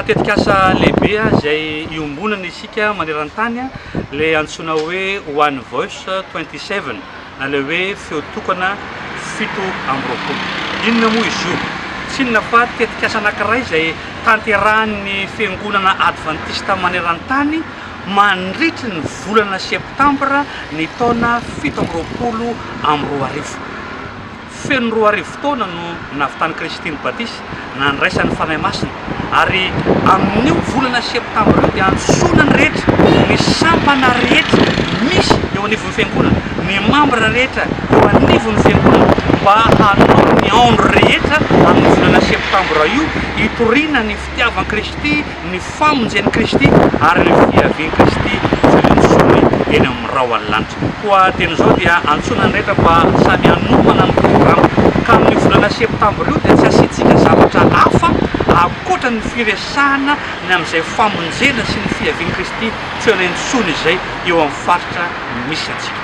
tetikasa lehibe izay iombonana isika maneran-tany, ilay antsoina hoe One Voice 27 na ilay hoe Feo Tokana 27. Inona moa izy io? Tsy inona fa tetikasa anankiray izay tanterahin'ny Fiangonana Advantista maneran-tany mandritry ny volana septambra ny taona 2027. Feno 2000 taona no nahavitan'i Kristy ny batisa, nandraisany ny Fanahy Masina, ary amin'io volana septambra io dia antsoina ny rehetra, ny sampana rehetra misy eo anivon'ny Fiangonana, ny mambra rehetra eo anivon'ny Fiangonana mba hanao ny andro rehetra amin'ny volana septambra io hitoriana ny fitiavan'i Kristy, ny famonjen'i Kristy ary ny fiavian'i Kristy tsy intsony eny amin'ny rahon'ny lanitra. Koa dieny izao dia antsoina ny rehetra mba samy hanomana ny programa. Ka amin'io volana septambra io dia tsy asiantsika zavatra hafa ankoatra ny firesahana ny amin'izay famonjena sy ny fiavian'i Kristy tsy eo intsony izay eo amin'ny faritra misy antsika.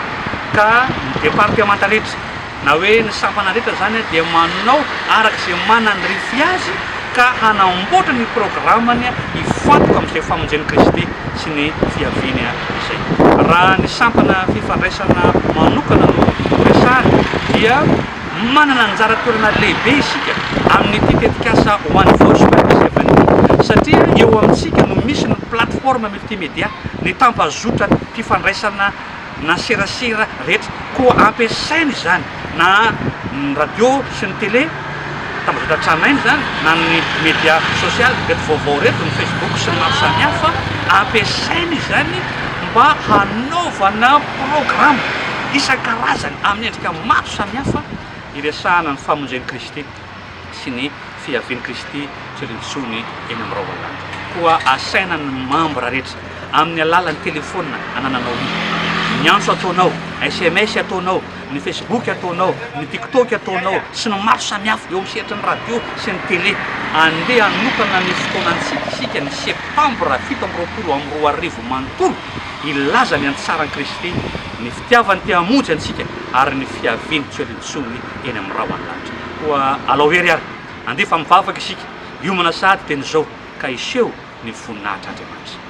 Ka ny departemanta rehetra na hoe ny sampana rehetra izany dia manao araka izay manandrify azy ka hanamboatra ny programany hifantoka amin'izay famonjen'i Kristy sy ny fiaviany izay. Raha ny sampana fifandraisana manokana no resahana dia manana anjara toerana lehibe isika amin'ity tetikasa One Voice 27 ity satria eo amintsika no misy ny plateforme multimédia, ny tambazotram-pifandraisana na serasera rehetra koa ampiasaina izany na ny radio sy ny tele, tambazotra tranainy izany, na ny media sosialy, ireto vaovao ireto, ny facebook sy ny maro samihafa, ampiasaina izany mba hanaovana programa isan-karazany amin'ny endrika maro samihafa hiresahana ny famonjen'i Kristy sy ny fiavian'i Kristy sy ny intsony eny amin'ny rahona lanitra. Koa asaina ny mambra rehetra amin'ny alalan'ny telefaonina anananao io, ny antso ataonao, sms ataonao, ny facebook ataonao, ny tiktok ataonao sy ny maro samihafa eo amin'ny sehatry ny radio sy ny tele. Andeha hanokana ny fotoanantsika isika ny septambra 2027 manontolo hilaza ny antsaran'i Kristy, ny fitiavany te hamonjy antsika ary ny fiaviany tsy eo intsony eny amin'ny rahona lanitra. Koa alao hery ary, andeha fa mivavaka isika, hiomana sahady teny izao ka hiseho ny voninahitr'Andriamanitra.